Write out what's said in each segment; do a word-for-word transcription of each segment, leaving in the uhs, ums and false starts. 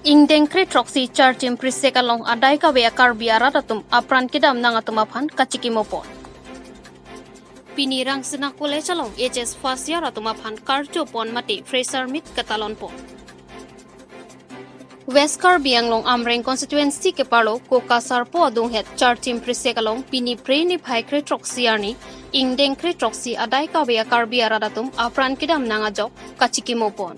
Ingdeng kre throksi Charchim Prisek along adai kave a-Karbi arat atum apran kedam nang atum aphan kachikimo pon. Pini Rangsina College along H S first year atum aphan karcho pon mate fresher meet katalon pon. West Karbi Anglong Amreng constituency keparlo Kokasarpo adunghet Charchim Prisek along pini Phre niphai kre throksi arni ingdeng kre throksi adai kave a-Karbi arat atum apran kedam nang ajok kachikimo pon.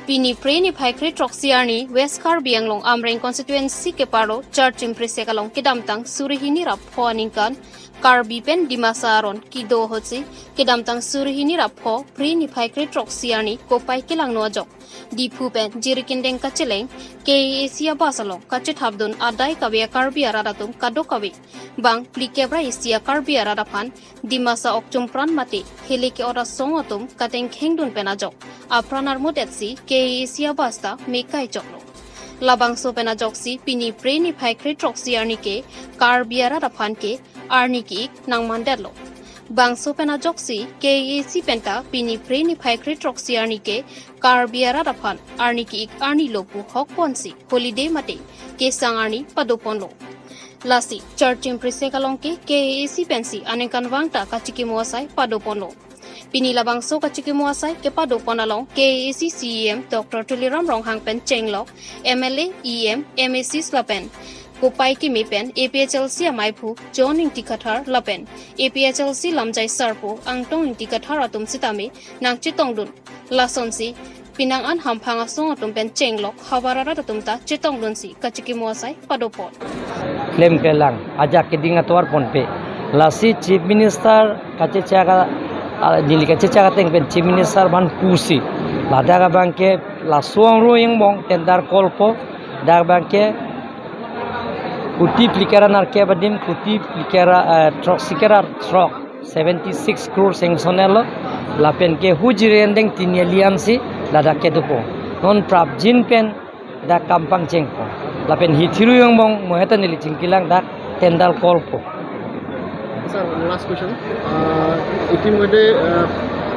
Pini Phre niphai kre throksi arni West Karbi Anglong Amreng constituency keparlo Charchim Prisek along kedamtang suri hini ra pho aningkan Karbi pen Dimasa aron kedo ahutsi kedamtang suri hini ra pho Phre niphai kre throksi arni kopai kelangno ajok Diphu pen Jirikindeng kacheleng K A A C a-bus along kachethapdun adai kave a-Karbi arat atum kadokave bang phlikep ra isi a-Karbi arat aphan Dimasa okchum pran mate hile ke-ot asong atum katengkhengdun pen ajok apran armut etsi K A A C a-bus ta mekai choklo. Labangso pen ajoksi pini Phre niphai kre throksi arni ke Karbi arat aphan ke arni ke-ik nangmandetlo. Bangso pen ajoksi K A A C penta pini Phre niphai kre throksi arni ke Karbi arat aphan arni ke-ik arni lo pu hok ponsi holiday mate kesang arni padoponlo. Lasi Charchim Prisek along ke K A A C pensi aningkanvang ta kachikimo asai padoponlo. Pini labangso kachikimo asai kepadopon along K A A C C E M Doctor Tuliram Ronghang pen chenglok M L A, E M, M A Cs lapen kopai keme pen A P H L C amaiphu John Ingti Kathar lapen A P H L C lamjai sarpo Angtong Ingti Kathar atum sitame nangchetongdun. Lasonsi penang an hamphang asong atum pen chenglok havar arat atum ta chetongdunsi kachikimo asai padopon. Klemklelang ajak keding atovar ponpe. Lasi Chief Minister kachechak a, a, neli kachechak ateng pen Chief Minister aphan pusi ladak abang ke laso angruh angbong tender call po, dak abang ke kuti phlikep ra nerkep adim kuti phlikep ra, eh, throksi kep ra throk, seventy six crore sanction lo. Lapen ke hu Jirikindeng tini aliansi ladak kedopo. Non prapjin pen dak kam pangchengpo. Lapen hi thiru angbong mo heta neli chingkilang dak tender call po. Sir, last question. আহ, ইতিমধ্যে, আহ,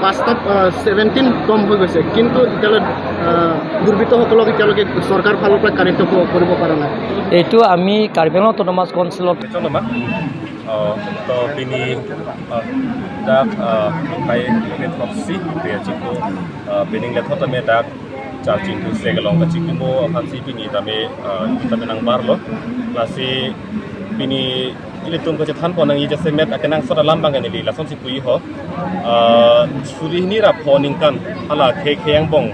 পাঁচটা, আহ, ছেভেণ্টিন দম হৈ গৈছে, কিন্তু এতিয়ালৈ, আহ, দুৰ্বৃত্তসকলক এতিয়ালৈকে চৰকাৰ ফালৰ পৰা কাৰেক্ট ক-, কৰিব পৰা নাই। এইটো আমি কাৰ্বি আংলং অট'নমাছ কাউন্সিলত ধন্যবাদ। আহ, তো, pini, আহ, dak, আহ, niphai kre throksi, Phre achiklo, ah, beginning lethot tame dak Charchim Prisek along kachikimo aphansi pini tame, ah, tame nangbarlo. Lasi pini ilitum kachethan pon nangji jasemet akenangsot alam abang neli lasonsi puji ho. Ah, suri hini ra pho aningkan hala khei khei angbong,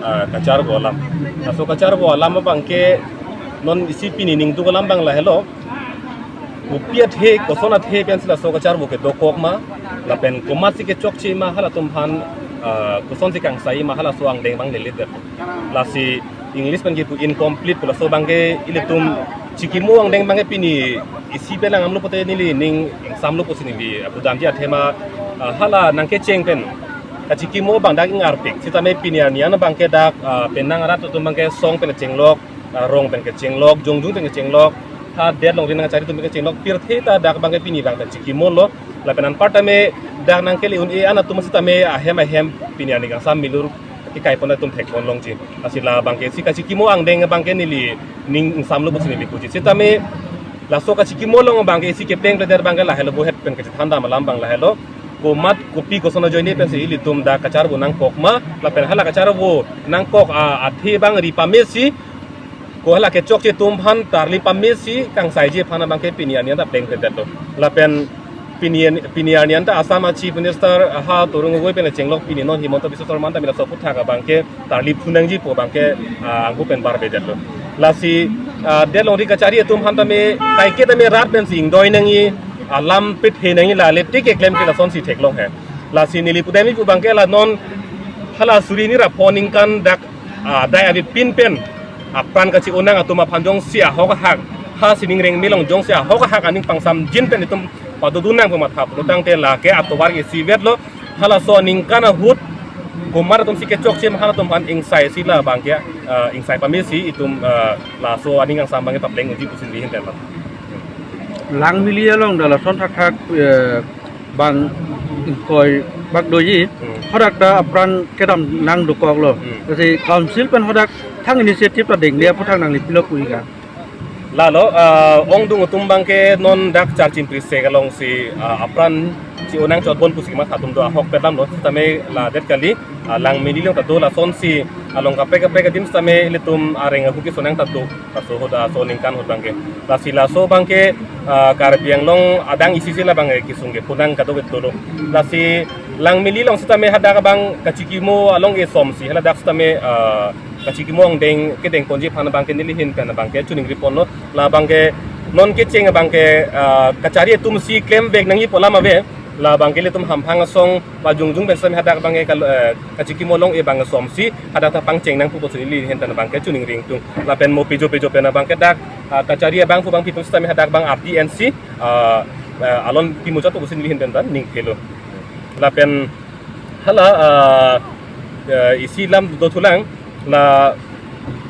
ah, kacharvo alam. Laso kacharvo alam abang ke non isi pini ningduk alam abang lahelo. Kopi athe, koson athe pensi laso kacharvo kedokok ma, lapen komatsi kechokche ma, halatum aphan, ah, kosonsi kangsai ma, halaso angdeng abang leledet. Lasi English pen kipu incomplete pu laso abang ke ilitum chikimo angdeng abang ke pini isi pelang amlo pote neli ning ingsamlo pusi neli pudamji athema, ah, hala nangkecheng pen kachikimo abang dak ingarpik. Sitame pini arni an abang ke dak, ah, penang arat atum abang ke song pen chenglok, ah, rong pen kechenglok, jongjung pen kechenglok, ha det longri nangkachari atum pen kechenglok, pirthe ta dak abang ke pini abang ta chikimo lo, lapen anparta me dak nangkele un-e an atum sitame ahem ahem pini arni kangsam milur kekai pon atum thek pon longji. Lasi la abang ke isi kachikimo angdeng abang ke neli ning ingsamlo pusi neli puji. Sitame laso kachikimo along abang ke isi kepleng pleder abang ke lahelo, bohet pen kachethan dam alam abang lahelo. Komat kopi koson ajoine pensi ilitum dak kacharvo nangkok ma, lapen hala kacharvo nangkok, ah, athe abang ri pamesi, ko hala kechokche atum aphan tarli pamesi kangsaiji aphan abang ke pini arni an ta pleng pleder do. Lapen pini an, pini arni an ta Assam a Chief Minister ha Tarun Gogoi pen chenglok pini non Himanta Biswa Sarma an ta mila sopu thak abang ke tarli phunangji pu abang ke, ah, angku pen bar pleder do. Lasi, ah, det longri kachari atum aphan tame kaike tame rat pensi ingdoi nangji, alam pithe nangji, la le tik keklem ke lasonsi theklong he. Lasi neli pudamji pu abang ke la non hala suri hini ra pho aningkan dak, ah, adai avepin pen apran kachi-o nang atum aphan jongsi ahok ahak, ha sining rengme along jongsi ahok ahak aning pangsamjin pen itum padodun nang pu matha pulotangte lake atovar ke isivet lo. Halaso aningkan ahut komat atumsi kechokche ma halatum aphan ingsaisi la abang ke, ah, ingsai pamesi itum, ah, laso aning angsam abang ke papleng unji pusi neli hin tema. Langmili along dak lason thakthak, eh, bang ingkoi bak doji. Hmm. Hadak ta apran kedam nangdokoklo. Hmm. Lasi council pen hadak thang initiative ta denglia pu thang nangli pilo pu-ik ka. Lalo, ah, ongdung atum abangke non dak Charchim Prisek alongsi, ah, apran chi-o nangchotbom pusi matha atum do ahok pelam lo, sitame ladet kali, ah, Langmili along ta do lasonsi, along kaprek kaprek adim sitame ilitum areng ahu keso nang ta do, laso ahut, ah, laso aningkan ahut abangke. Lasi laso abangke, ah, Karbi Anglong adang isi si labang, eh, kesung ke punang kadokave dolo. Lasi Langmili along sitame hadak abang kachikimo along esom si, haladak sitame, ah, kachikimo angdeng kedengponji aphan abangke neli ahin pen abangke choningri ponlo. La abangke non kecheng abangke, ah, kachari atum si klemvek nangji pu alam ave. La abangke ilitum hamphang asong pajungjung pen sitame hadak abangke kal-, eh, kachikimo along e abang esom si hadak ta pangcheng nang pu pusi neli ahin pen abangke choningri ingtung. Lapen mo pejo pejo pen abangke dak, ah, kachari abang pu abang pitum sitame hadak abang ardi ensi, ah, eh, alon pimuchot pu pusi neli ahin pen ta ning phelo. Lapen hala, ah, eh, isi lam dothulang, la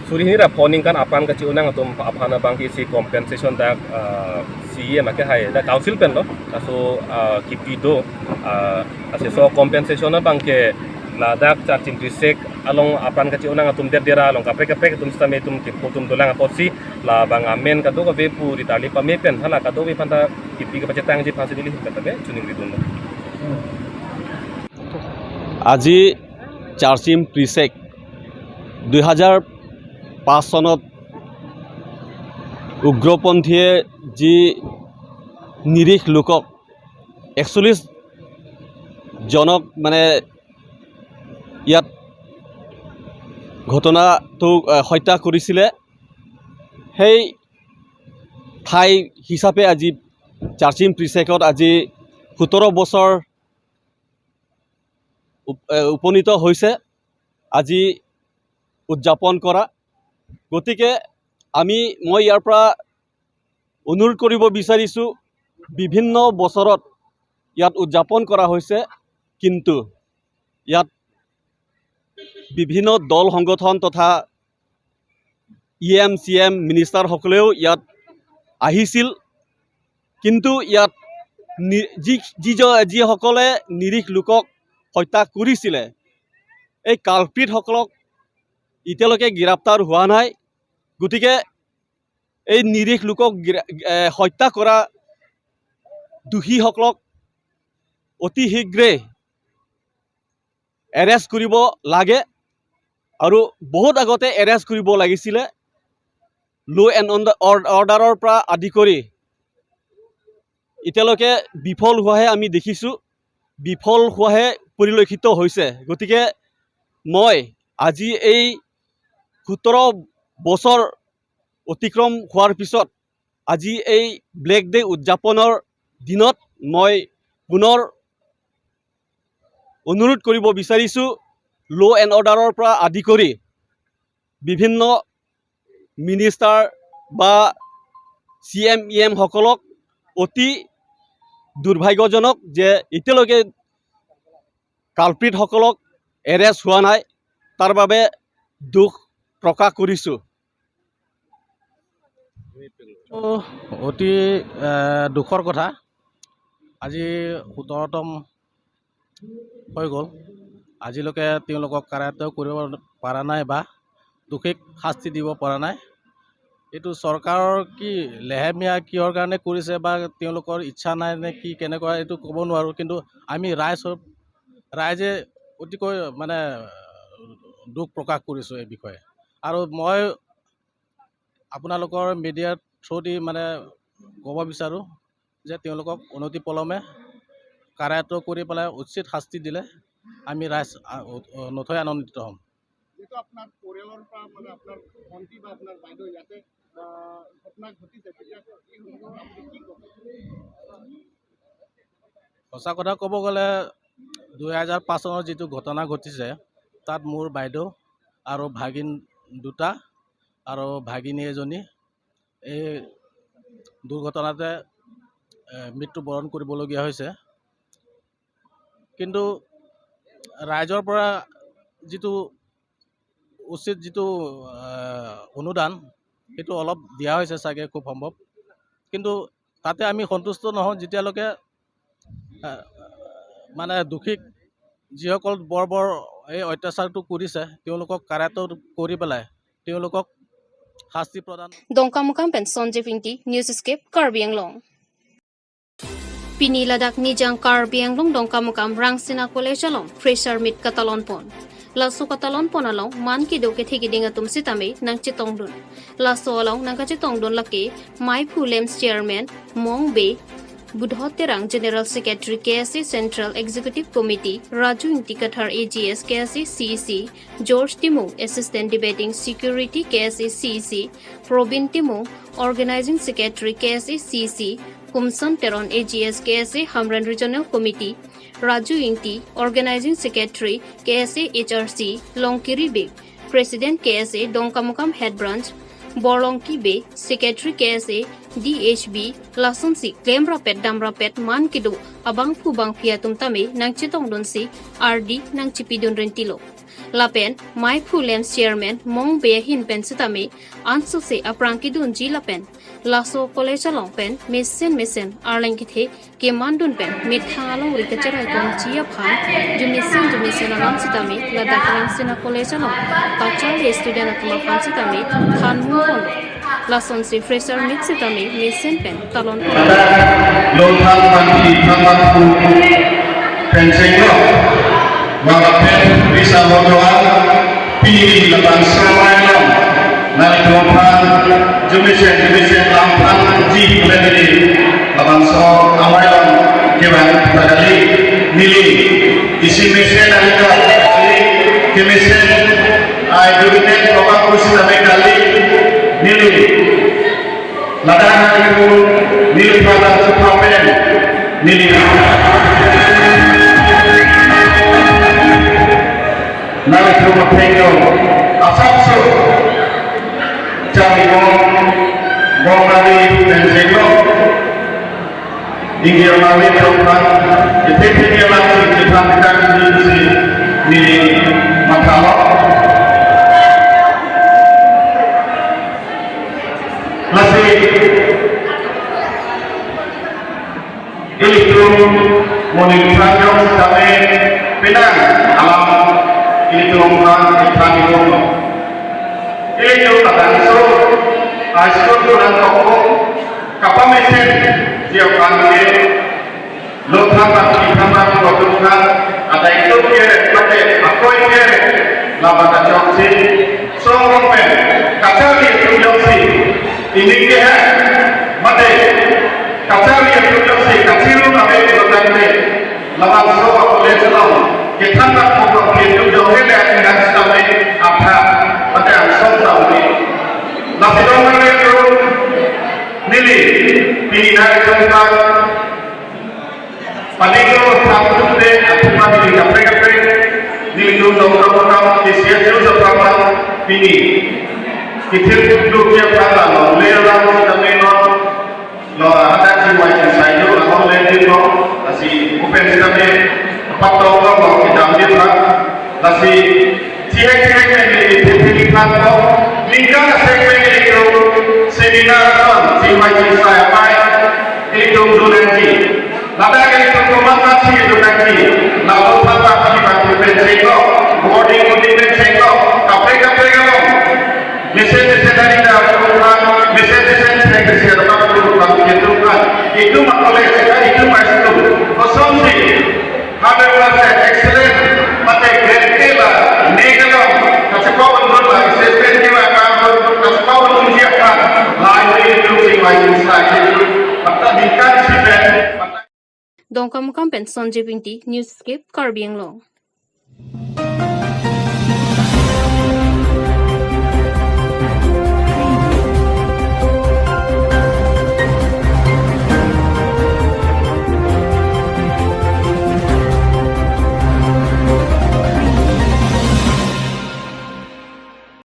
suri hini ra pho aningkan apran kachi-o nang atum aphan abangke isi compensation dak, ah, C E M ake hai, dak council pen lo, laso, ah, kipi do, ah, lasi laso compensation abangke ladak Charchim Prisek along apran kachi-o nang atum det dera along kaprek kaprek atum sitame itum kipu atum dolang apotsi labang amen kadokave pu ritarli pame pen hala kadokave aphan ta kipi kepachetangji aphansi neli ahin pen ta be choningri dunlo. আজি চাৰ্চিম প্ৰিছেক দুই হাজাৰ পাঁচ চনত উগ্ৰপন্থীয়ে যি নিৰীহ লোকক একচল্লিছ জনক মানে ইয়াত ঘটনাটো, আহ, হত্যা কৰিছিলে, সেই ঠাই হিচাপে আজি চাৰ্চিম প্ৰিছেকত আজি সোতৰ বছৰ উপ-, এ, উপনীত হৈছে আজি উদযাপন কৰা। গতিকে আমি, মই ইয়াৰ পৰা অনুৰোধ কৰিব বিচাৰিছোঁ, বিভিন্ন বছৰত ইয়াত উদযাপন কৰা হৈছে, কিন্তু ইয়াত বিভিন্ন দল সংগঠন তথা ই এম চি এম মিনিষ্টাৰসকলেও ইয়াত আহিছিল, কিন্তু ইয়াত নি-, যি, যি জ-, যিসকলে নিৰীহ লোকক হত্যা কৰিছিলে, এই কালপ্ৰিটসকলক এতিয়ালৈকে গ্ৰেপ্তাৰ হোৱা নাই। গতিকে এই নিৰীহ লোকক গ্ৰে-, এ, হত্যা কৰা দোষীসকলক অতি শীঘ্ৰে এৰেষ্ট কৰিব লাগে আৰু বহুত আগতে এৰেষ্ট কৰিব লাগিছিলে। ল' এণ্ড অৰ্ডাৰৰ পৰা আদি কৰি এতিয়ালৈকে বিফল হোৱাহে আমি দেখিছোঁ, বিফল হোৱাহে পৰিলক্ষিত হৈছে। গতিকে মই আজি এই সোতৰ বছৰ অতিক্ৰম হোৱাৰ পিছত আজি এই ব্লেক ডে উদযাপনৰ দিনত মই পুনৰ অনুৰোধ কৰিব বিচাৰিছোঁ, ল' এণ্ড অৰ্ডাৰৰ পৰা আদি কৰি বিভিন্ন মিনিষ্টাৰ বা চি এম ই এমসকলক অতি দুৰ্ভাগ্যজনক যে এতিয়ালৈকে কালপ্ৰিটসকলক এৰেষ্ট হোৱা নাই, তাৰ বাবে দুখ প্ৰকাশ কৰিছোঁ। অতি, এ, দুখৰ কথা, আজি সোতৰতম হৈ গ'ল। আজিলৈকে তেওঁলোকক কাৰায়ত্ত কৰিব পৰা নাই বা দোষীক শাস্তি দিব পৰা নাই। এইটো চৰকাৰৰ কি লেহেমীয়া কিহৰ কাৰণে কৰিছে বা তেওঁলোকৰ ইচ্ছা নাই নে কি কেনেকুৱা, এইটো ক'ব নোৱাৰোঁ। কিন্তু আমি ৰাইজ হৈ, ৰাইজে অতিকৈ মানে দুখ প্ৰকাশ কৰিছোঁ এই বিষয়ে। আৰু মই আপোনালোকৰ মিডিয়াৰ থ্ৰুদি মানে ক'ব বিচাৰোঁ যে তেওঁলোকক অনতিপলমে কাৰায়ত্ত কৰি পেলাই উচিত শাস্তি দিলে আমি ৰাইজ আ-, অ-, অ-, নথৈ আনন্দিত হ'ম। যিটো আপোনাৰ পৰিয়ালৰ পৰা মানে আপোনাৰ ভণ্টি বা আপোনাৰ বাইদেউ ইয়াতে, আহ, ঘটনা ঘটিছে, তেতিয়া এই সন্দৰ্ভত আপুনি কি ক'ব? সঁচা কথা ক'ব গ'লে দুই হাজাৰ পাঁচ চনৰ যিটো ঘটনা ঘটিছে, তাত মোৰ বাইদেউ আৰু ভাগিন দুটা আৰু ভাগিনী এজনী এই দুৰ্ঘটনাতে, এ, মৃত্যুবৰণ কৰিবলগীয়া হৈছে। কিন্তু ৰাইজৰ পৰা যিটো উচিত যিটো, এ, অনুদান, সেইটো অলপ দিয়া হৈছে চাগে খুব সম্ভৱ। কিন্তু তাতে আমি সন্তুষ্ট নহওঁ, যেতিয়ালৈকে, এ, মানে দোষীক যিসকল বৰ্বৰ এই অত্যাচাৰটো কৰিছে, তেওঁলোকক কাৰাট্ট কৰি পেলাই তেওঁলোকক শাস্তি প্ৰদান। Dongkamukam pen Sanjeev Ingti, Newscape, Karbi Anglong. Pini ladak Nijang Karbi Anglong Dongkamukam Rangsina College along fresher meet katalon pon. Laso katalon pon along man kedo kethe keding atum sitame nangchetongdun. Laso along nangkachetongdun lake Maiphu Lamps Chairman Mong Bey, Budhot Terang General Secretary K S A Central Executive Committee, Raju Ingti Kathar A G S K S A C E C, George Timung Assistant Debating Secretary K S A C E C, Probin Timung Organizing Secretary K S A C E C, Kumson Teron A G S K S A Hamren Regional Committee, Raju Ingti Organizing Secretary K S A H R C, Longkiri Bey President K S A Dongkamukam Head Branch, Borlongki Bey Secretary K S A D H B, lasonsi klem rapet dam rapet man kedo abangphu bangphi atum tame nangchetongdunsi ardi nangchipidun rentilo. Lapen Maiphu Lamps Chairman Mong Bey ahin pen sitame ansose aphrang kedunji lapen laso college along pen mesen mesen arleng kethe kemandun pen methang alongri kacherai ponji aphan jumesen jumesen alam sitame ladak Rangsina College along kacharli student atum aphan sitame thanmung ponlo. Lasonsi fresher meet sitame mesen pen talon ponlo. Longthan Bangpi Thangmathu pen chenglo, wang lapen bisa hodoan pini labangso amei along nangtum aphan jumesen jumesen lamthanji pule pini labangso amei along kevang ta kali. Neli isi mesen alika kali, kemesen ai duginen kobak kusi tame kali. Neli ladak nangtum neli pada supapen neli nangtum apengno asapso Charli Bong, Bong Rari pen chenglo, India Rari Tongkang, iphe phe alam si chithan kang si neli mathalo. Lasi ilitum monit phrang jong sitame penang alam ilitum phrang iphrang ilitum. Ilitum labangso high school ko nangkokpo, kapamesen dia pangke Longthan Bangpi Thangmathu atum aphan adai tum ke mate akoi ke laba kachok si song pen kacharli atum jongsi ining ke hai mate kacharli atum jongsi kachiru ave ke longthan ke labangso college along kethan dak pokok ke atum jong hele nang sitame aphan mate angsong sitame. Lasi dong mane atum neli pini nangtum aphan Paling lo satu de atuma di kaprek kaprek nelitum dong program kesian jauh seprapa pini. Kitir dulu kia kata lo, le orang kita menon lo ada jiwa yang saya lo, atau le di lo, lasi open sitame, apa tau lo kita ambil lah, lasi Chihek chihek pen neli thengpi thengpi thanlo, ningkan asek pen neli seminar ason, chingvai chingsai apai, nelitum dun nangji. Ladak nelitum komat matsi dun nangji. Lapu phan phan phan phan pen chenglo, boarding boarding pen chenglo, kaprek kaprek along. Mesen mesen dari dak phan, mesen mesen cheng mesen dak phan, phan, phan, phan, itu mah college, itu mah school. Kosong si. Hundred percent excellent, mate grade A la, negalong, kachepabon dun la, assessment ke la, kachepabon dun dia kan, lai ni dun si, lai ni sa, mata ningkan si pen, mata Dongkamukam pen Sanjeev Ingti, Newscape, Karbi Anglong.